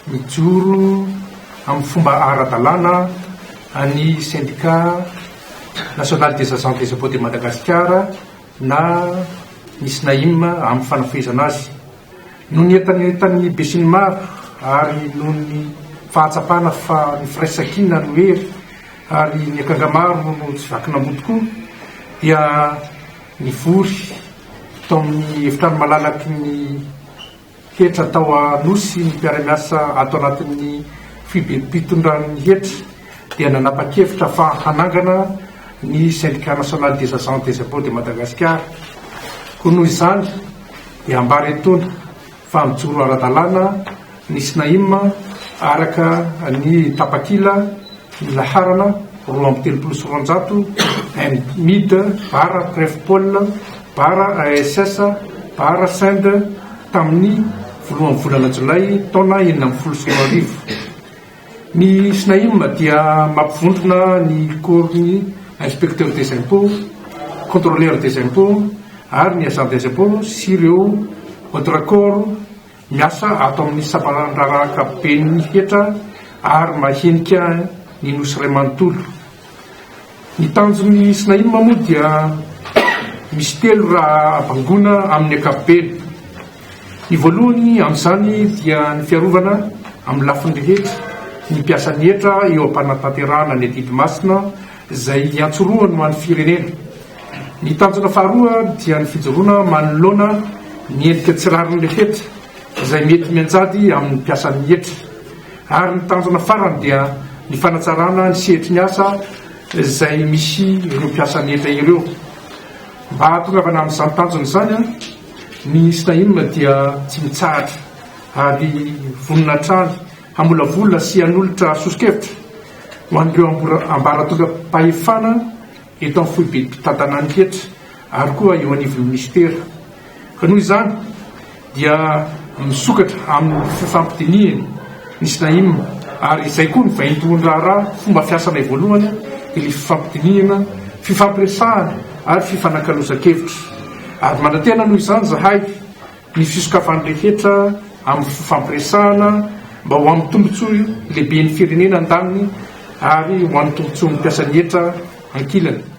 Mijoro amin'ny fomba ara-dalàna ny Syndicat National des Agents des Impôts de Madagascar na ny Snaim amin'ny fanafohezana azy. Noho ny entanetan'ny besinimaro ary noho ny fahatsapana fa ny firaisankina no hery ary ny akanga maro no tsy vakin'amboa tokoa dia nivory tao amin'ny efitrano malalaky ny hetra tao Anosy ny mpiara-miasa ato anatin'ny foibem-pitondran'ny hetra dia nanapa-kevitra fa hanangana ny Syndicat National des Agents des Impôts de Madagascar. Koa noho izany dia ambara etoana fa mijoro ara-dalàna ny Snaim araka ny tapakila ny laharana 232 MID bara Prefpol bara ASS bara Synd tamin'ny voalohan'ny volana jolay taona 2016. Ny Snaim dia mampivondrona ny corps-n'ny inspecteur des impôts, contrôleur des impôts ary ny agent des impôts sy ireo autres corps Miasa ato amin'ny sampan-draharaha ankapoben'ny hetra ary mahenika ny Nosy iray manontolo. Ny tanjon'ny Snaim moa dia misy telo raha bangoina amin'ny ankapobeny. Ny voalohany amin'izany dia ny fiarovana amin'ny lafiny rehetra ny mpiasan'ny hetra eo am-panatanterahana ny adidy masina izay iantsorohany ho an'ny firenena. Ny tanjona faharoa dia ny fijoroana manoloana ny endrika tsy rariny rehetra izay mety mianjady amin'ny mpiasan'ny hetra. Ary ny tanjona farany dia ny fanatsarana ny sehatry ny asa izay misy ireo mpiasan'ny hetra ireo. Mba hahatongavana amin'izany tanjona izany, ny Snaim dia tsy mitsahatra ary vonona hatrany hamolavola sy hanolotra soso-kevitra ho an'ireo ambaratongam-pahefana eto amin'ny foibem-pitantanan'ny hetra ary koa eo anivon'ny minisitera. Ka noho izany dia misokatra amin'ny fifampidinihana ny Snaim ary izay koa ny vaindohan-draharaha fomba fiasanay voalohany dia ny fifampidinihana, fifampiresahana ary fifanakalozan-kevitra. Ary manantena noho izany izahay ny fisokafan'ny rehetra amin'ny fifampiresahana mba ho amin'ny tombontsoa lehiben'ny firenena andaniny ary ho an'ny tombontsoan'ny mpiasan'ny hetra ankilany.